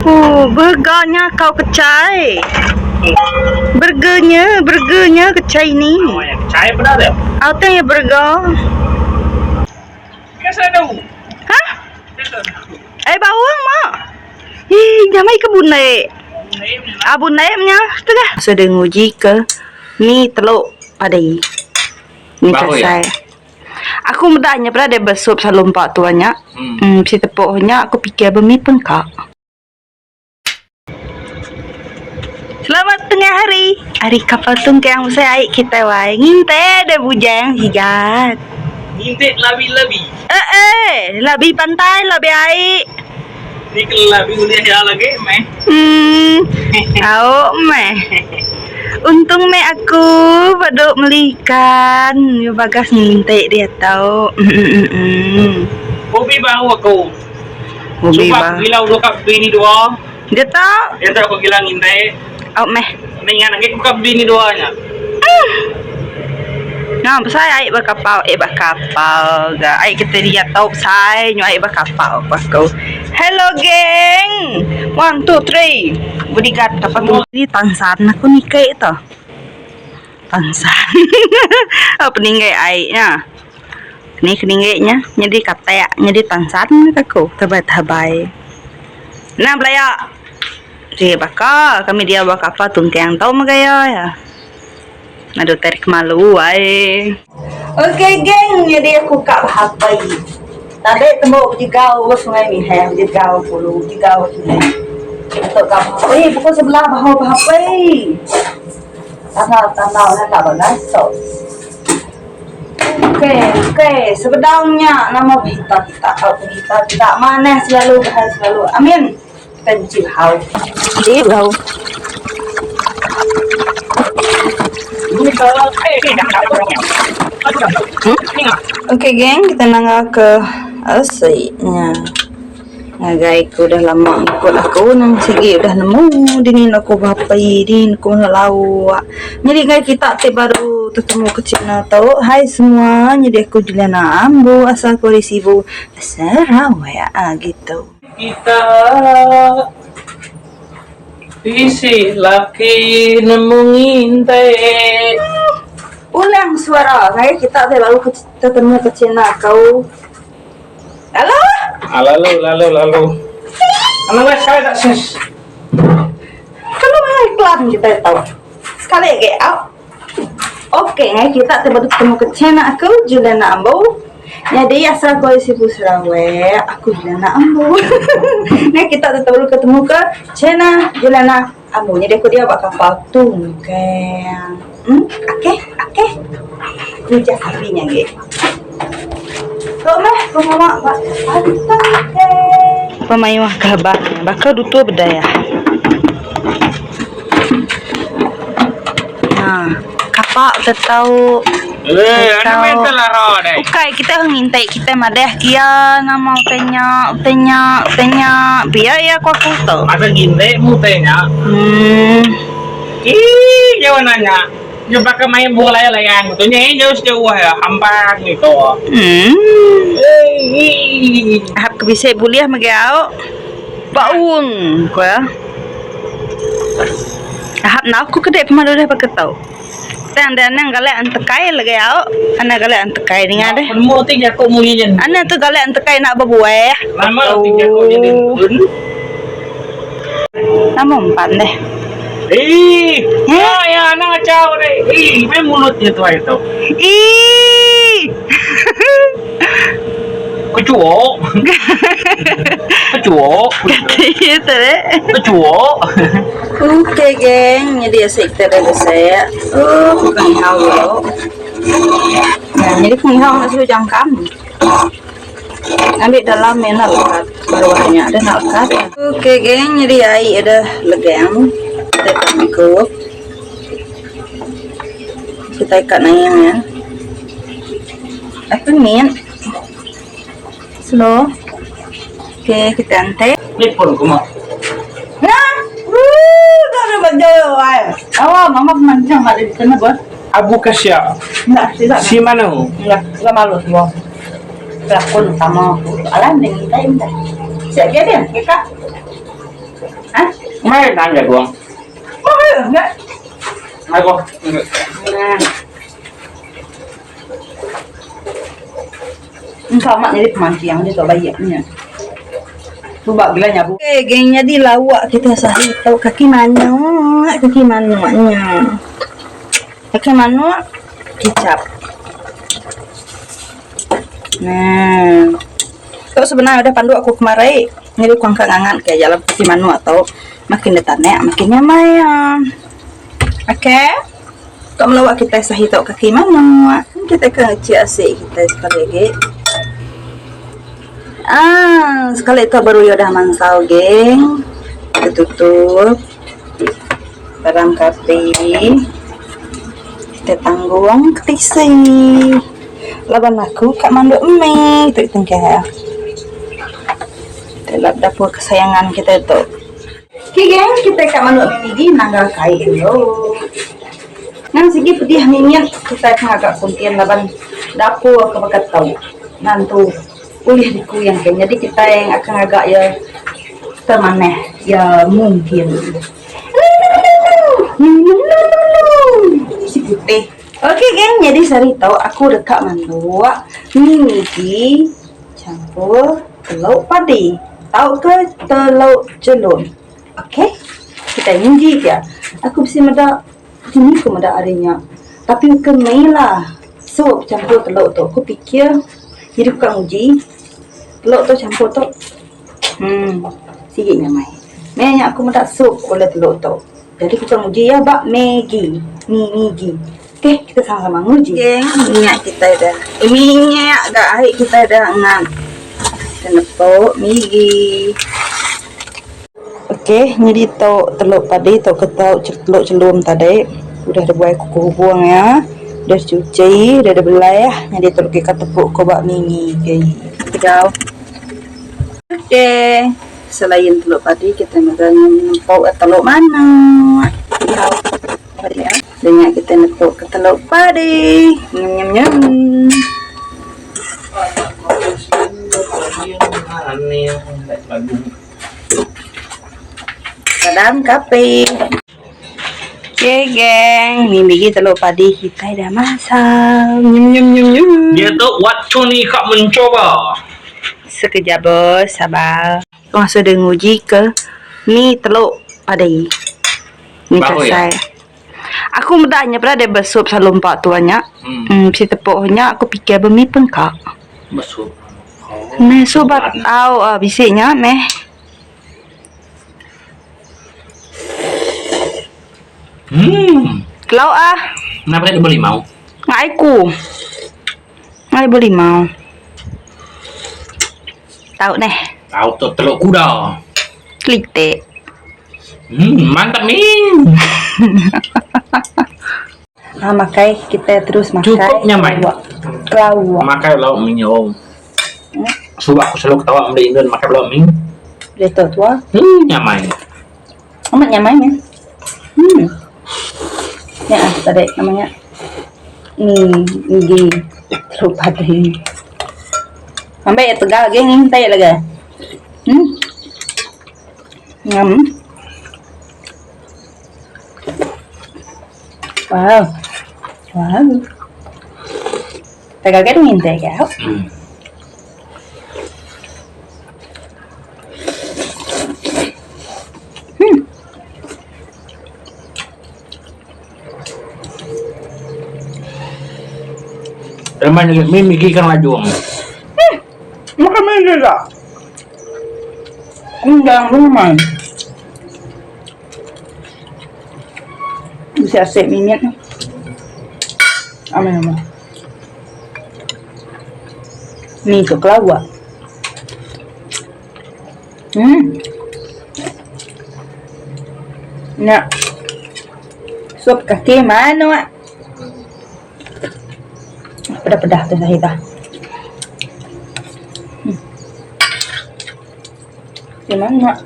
Oh, burgernya kau kecai. Burgernya, burgernya kecai ni. Oh, ya, kecai peda dia. Atau ya burger. Kesadu. Hah? Eh bawang mak. Ih, nyamai ke bune. Ah bune nya. Setengah. Sudah nguji ke mi teluk padi. Ni Baru ya? selesai. Aku meda nya peda deh besup selalu empa tua nya. Hmm. Bisi tepuk nya aku pikir bemi pun ka. Selamat tengah hari. Hari kapal tungkang besai ai kitai wai. Ngintai deh bujang sigat. Ngintai labi-labi. Eh eh, labi pantai, labi ai. Ni ke labi ulih iya lagi meh. Hmm, au meh. Untung meh aku padu meli ikan yu bagas nginti diatu. Hmm. Hobi baru aku. Hobi Suba ba. aku gila udah ka bini dua. Diatu. Diatu aku gila nginti. Au meh. Ningan agi ku ka bini dua nya. Nah, besai ai ba kapal, eh ba kapal ga. Ai kita dia tau besai nyu ai ba kapal ku aku. Hello geng. One, two, three. Bodyguard kapal tu. Ni tansan aku niki tu. Tansan. Oh peninggai ai nya. Ni peninggai nya nyadi katak, nyadi tansan aku tabai-tabai. Nah belaya. Ti baka kami diau ba kapal tungkang tau mega iya ya. Adu tarik malu ai. Ok geng nyadi aku ka behapai. Tadi tembu bejigau ba sungai Mihang bejigau pulu bejigau sungai. Ato ka behapai pukul sebelah bahau behapai. Tandau tandau nya ka bagas tu. Ok ok sebedau nya nama berita kita tau berita kita manah selalu bahai selalu amin. Okay geng, kita nangga ke asi nya. Ngagai ku udah lama ngikut aku nang sigi udah nemu dini aku behapai dini aku lauk. Nyadi ngagai kita ti baru tetemu ke channel tu, hai semua nyadi aku Juliana Ambu asal ku ari Sibu Sarawak gitu. Kita bisi laki nemu ngintai. Ulang suara ngagai kita ti baru tetemu ke channel aku. Lalu. Ah, lalu lalu lalu. Anu weh sekali tak sis. Kenu meh iklan kita tau. Sekali agi au. Okey ngai kita ti baru tetemu ke channel aku Juliana Ambu. Nyadi asal aku ari Sibu Sarawak, aku Juliana Ambu. Ngai kita ti baru ketemu ke channel Juliana Ambu. Nyadi aku diau ba kapal tungkang. Hmm, okey, okey. Nujah sapi nya agi. Tu meh pengawa ba kapal tungkang. Pemayuh kaban baka dutur bedayah. Ha, kapak tetau Eh, anu meh tu lara deh. Ukai kita ngintai kita madah kia nama utai nya, utai nya, utai nya. Pia iya ku aku tu. Masa ngintai mu utai nya. Hmm. Ih, jauh nanya. Nya baka main bola layang tu nya jauh sejauh ya, hampang itu. Hmm. Eh, Ahap ke bisi bulih mega au. Baung ku iya. Ahap enda aku kedek pemadu deh baka tu. Tang deh anang galak entekai lagi au. Anang galak entekai ninga deh. Penemu ti jaku munyi nya. Anang tu galak entekai nak bebuah. Nama ti jaku nya deh. Nama empan deh. Ih, ya ya anang ngachau deh. Ih, meh mulut nya tuai tu. Ih. Kecuok. Kecuok. Kati tu deh. Kecuok. Okey geng, jadi asyik kita dah besek. Oh, bukan hau dulu. Nah, jadi pengihau nak suruh jangkam. Ambil dalam ni nak lekat. Bawahnya ada nak lekat. Okey geng, jadi air ada legang. Kita tangkup. Kita ikat nayang ya. Aku ni slow. Okey, kita antai. Ni pun kuma. Nah, wuh, dah ada baju ai. Awak mama pemancang mak di sana buat. Abu Kasya. Enggak, tidak. Si mana? Enggak, enggak malu semua. Pelakon utama aku. Alah, dengan kita ini. Siap dia dia, kak. Ha? Mai nang jagung. Oh, enggak. Aku. Nah. Engkau mak jadi pemancing dia tak baik nya. Subak gila nyabu. Okey, geng jadi lawak kita sehari tau kaki manuk, kaki manuknya. Kaki manuk kicap. Nah. Tu sebenar udah panduk aku kemari. Nyadi ku angkat ngangat ke aja laban kaki manuk tu makin deh tanek makin nyamai iya. Okey. Tu melawak kitai sahi tau kaki manuk. Kitai ke ngecik asi kitai sekali agi. Aaa sekali tu baru iya udah mansau geng. Kita tutup. Padam ke api. Kita tanggung ke tisi. Laban aku ka manduk mi tu tengkeh. Telap dapur kesayangan kitai tu. Okay geng, kitai ka manduk mi migi nangga kai dulu. Ngan sigi pedih mimit kitai ke ngaga kuntin laban dapur ke baka tu ngan tu ulih dikuyang ke nyadi kitai akan ngaga iya temanah iya mungkin. Si putih. Okey geng, nyadi sehari tu aku deka manduk mi migi champur teluk padi tauka teluk chelum. Okey, kitai nguji pia. Aku bisi meda dini ku meda ari nya. Tapi bukan mei lah. Sup champur teluk tu aku pikir jadi ku ka nguji teluk tu champur tu. Em sigi nyamai. Meh nya aku meda sup ulih teluk tu. Jadi ku ka nguji iya ba maggi, mi migi. Okey kita sama-sama nguji. Okey minyak kitai dah. Eh minyak ga ai kitai dah ngan. Kita nepuk migi. Okey nyadi tu teluk padi tauka tau teluk chelum tadi udah dibuai ku hubung iya udah dicuci udah dibeleh nyadi tu legi ka tepuk ku ba mimi ke tegau. Okey selain teluk padi kita mega nempuk teluk manuk. Dah nya kita nepuk ke teluk padi. Nyem nyem nyem. Padam kapi. Okey geng, ni bigi teluk padi kitai dah masak. Nyem nyem nyem nyem. Dia tu waktu ni kak mencoba. Sekejap bos, sabar. Masa dia nguji ke mi teluk padi. Ni Baru ya? kasai. Aku meda nya peda dia besup selalu empa tua nya. Hmm bisi tepuk nya aku pikir be mi pengka. Besup. Oh. Meh subat au ah bisi nya meh. Hmm. Kelau ah. Kenapa dia beli mau? Ngai ku. Ngai beli mau. Tau neh. Tau tu teluk kuda. Kelitik. Mantap ni. Ha makai kita terus makai. Cukup nyaman. Kelawak. Makai lauk minyo. Suba aku selalu ketawa meda Indon makai lauk min. Dia tu tua. Nyaman. Amat nyaman ya. Nya ah tadi namanya. Mi migi teluk padi. Sampai ya tegal lagi ngintai lagi. Ngam. Wow. Wow. Tegal kan ngintai kau. Teman lagi mi migi kan lajung. Makan mi juga. Undang rumah. Bisi asik mimit. Amai amai. Ni tu kelawak. Nya. Sup kaki manuk. Pedah-pedah tu Zahidah. Kaki manuk.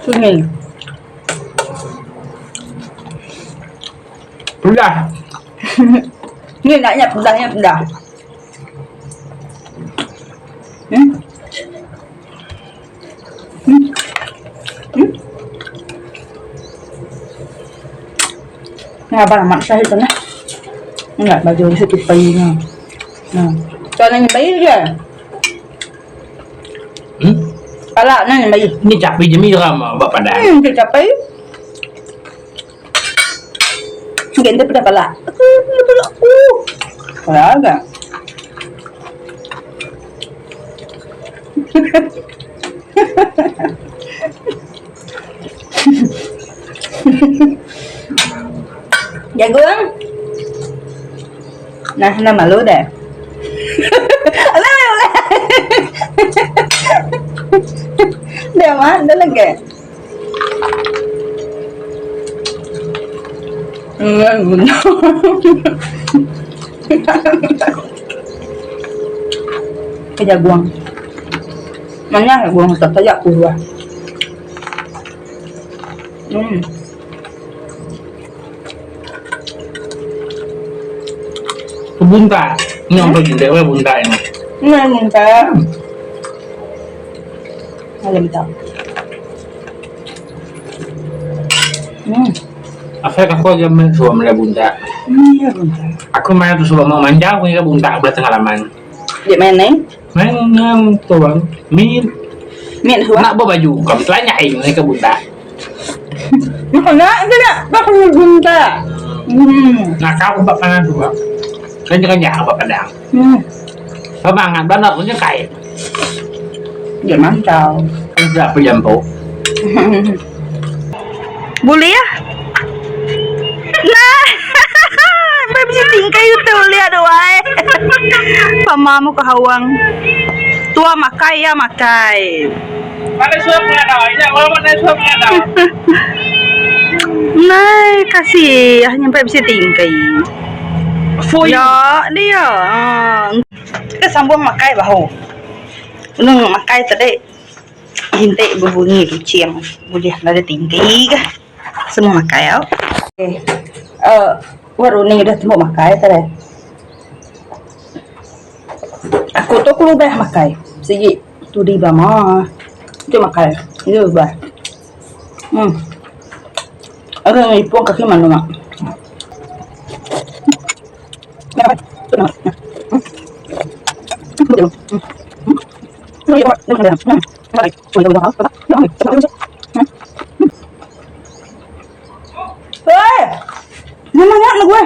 Sunyi. Pedah. Ni nak nya pedah nya pedah. Hmm. Hmm. Hmm. Ngabang amat sah itu nah. Enggak baju situ pai nya. Nah. Kau nanya bayi je. Hmm? Pala nanya bayi. Ni capai je mi ram ba padang. Tu capai. Mungkin dia pernah pala. Aku pala aku. Pala agak. Jagung. Nah, nah malu deh. Alah, alah. Dia mah, dia lagi. Ke jagung. Mana jagung tak tajak kuah. Bunta. Ni orang pergi dia bunta ini. Nah, bunta. Alam tak. Asal aku aja main suam lah bunta. Ya bunta. Aku main tu sebab mau manja aku kira bunta belah pengalaman. Dia main ni? Main ngam tu bang. Mi Mi suam. Nak bawa baju kau telanya aing ke bunta. Nak nak ke nak? Bak bunta. Nak kau bak pangan tu bang. Kan jangan ya bak padang. Pemangan benar punya kait. Dia mantau. Kan sudah penjampu. Boleh ya? Nah, May bisa tingkay ito lihat doai. Pamamu kahawang. Tua makai ya makai. Mana suap nggak tahu? Ini mana suap nggak tahu? Nah, kasih ah nyampe bisa tingkai. Ya, dia. Kita sambung makai bahu. Nung makai tadi. Hintai berbunyi kucing. Boleh ada tinggi ke? Semua makai tau. Okay. Baru ni dah tembok makai tadi. Aku tu aku lubah makai. Sigi tu di bama. Tu makai. Itu lubah. Aku ngipung kaki mana mak. Hei, memang nak gue.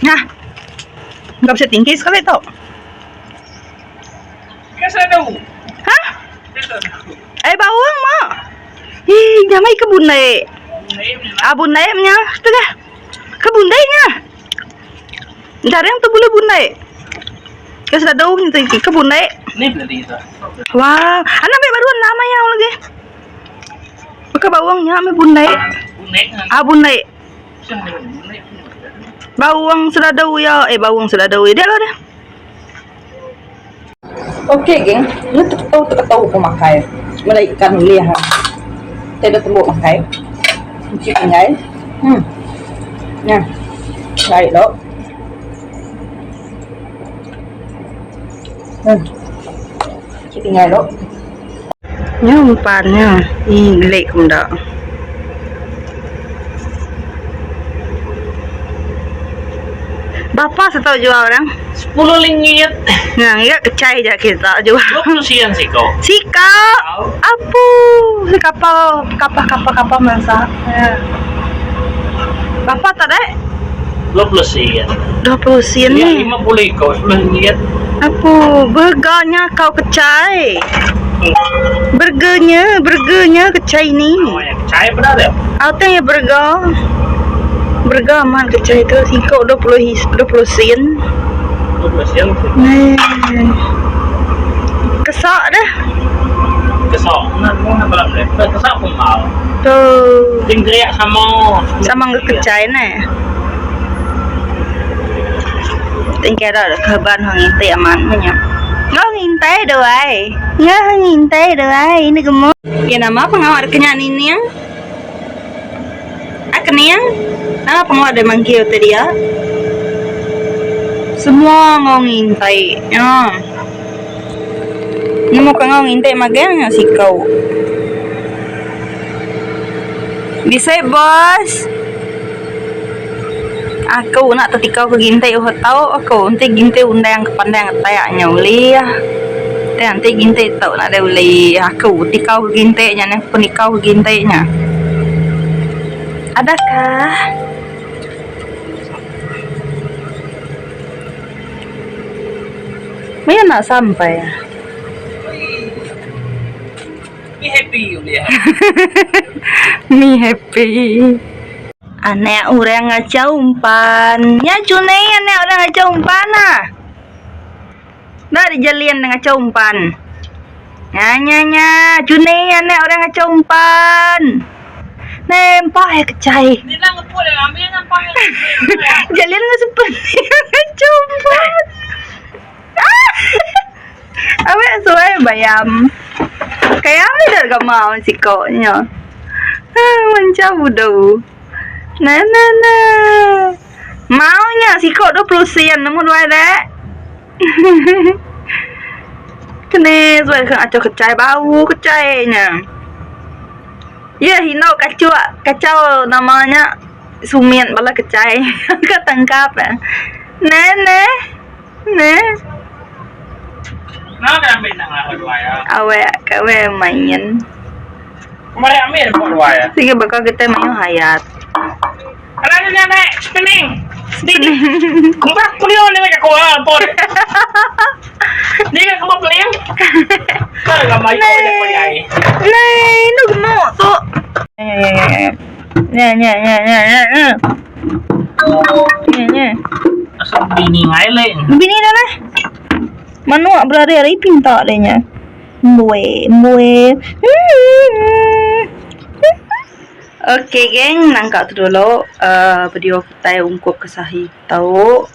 Nah, nggak bisa tinggi sekali tau. Kesana. Hah? Eh bawang mak. Ih, nyamai kebun naik. Ah, bun naik nya. Setengah. Kebun naiknya. Jarang tu boleh bun naik. Kasi dah daun ni kebun naik. Ni beli itu. Wah, anak ambil baru nama yang lagi. Maka bawangnya ambil bun naik. Naik. Ah, bun naik. Bawang sudah daun ya. Eh, bawang sudah daun. Dia lah dia. Okey, geng. Ni tahu tak tahu aku makai. Mulai ikan uli ha. Saya dah tembok makai. Cuci pinggai. Nah. Baik lok. Cuci pinggai lok. Ni umpannya. Ih, gelik pun dak. Bapa saya tahu jual orang. 10 ringgit. Nah, ya kecai je kita jual. 20 sen sih kau. Sikap. Apu, si kapal kapal kapal kapal masak. Ya. Bapa tak ada? 20 sen. 20 sen Ya, ni. 50 kau 10 ringgit. Apu, burgernya kau kecai. Burgernya, burgernya kecai ni. Oh, ya, kecai pada dia. Atau ya burger. Burger aman kecai tu sikap 20 his 20 sen. 20 sen. Ni. Kesak dah. Kesak. Nah, mau nak balap deh. Kesak pun mau. Tu. Jeng teriak sama. Sama ke kecai ni. Tinggal dah kaban hang inti aman punya. Ngau nginti. ngintai duai. Ngah ngintai duai ini gemuk. Ya nama pengawa deka nya nining? Ah kening? Nama pengawa dek manggil te dia? Semua enggau ngintai nya. Nemu ka enggau ngintai magang nya siku. Bisi bos. Aku nak tetikau ke ginti uhh tau aku enti ginti undang ke pandang atak nya ulih. Tang enti ginti tau nadai ulih aku tikau ke ginti nya neh penikau ke ginti nya. Adakah? Maya nak sampai. Me happy ulih. Me happy. Anak orang ngachau umpan. Nya chunei anak orang ngachau umpan ah. Enda dijalin ngachau umpan. Nya nya nya chunei anak orang ngachau umpan. Nempa iya kechai. Jalin enggau sepen ngachau umpan. Awek suai bayam. Kaya meh ida gamal siko nya. Mancha budu. Nah nah nah. Mau nya siko 20 sen nemu duai dek. Kene suai ke acho kecai bau kecai nya. Iya hino kachuk kacau nama nya sumit bala kecai ka tangkap. Neh neh. Neh. Awek kawe main. Sigi baka kitai mayuh ayat. Neh, enda gemuk tu. Nya nya nya nya nya nya. Nya nya. Asal bini ngai le. Bini dah lah. Manuk berari-ari pinta deh nya. Mbue mbue. Hmm. Okey geng, nangka tu dulu uh, video kitai ungkup ke sahi tu.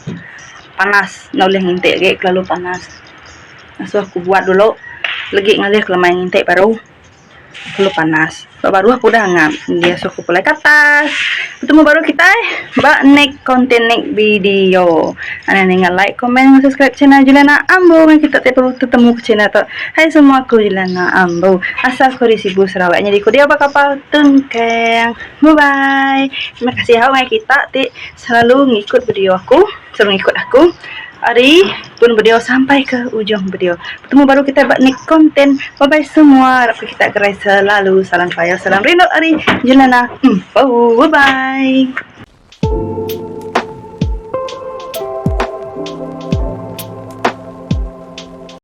Panas, enda ulih ngintik agi kelalu panas. Ngasuh aku buat dulu. Legi ngalih ke lemai ngintik baru. Kelalu panas. Ba baruh aku udah ngap. Dia suruh aku pulai ke atas. Betemu baru kitai ba next content next video. Anang ninga like, komen enggau subscribe channel Juliana Ambo ngan kita ti perlu tetemu ke channel tu. Hai semua aku Juliana Ambo. Asal aku ari Sibu Sarawak. Nyadi ku dia ba kapal Tengkang. Bye bye. Terima kasih au ngai kita ti selalu ngikut video aku. Selalu ngikut aku. Ari pun video sampai ke ujung video. Betemu baru kitai ba next content. Bye bye semua. Arap ke kita gerai selalu. Salam sayau, salam rindu ari Jelana Empu. Bye bye.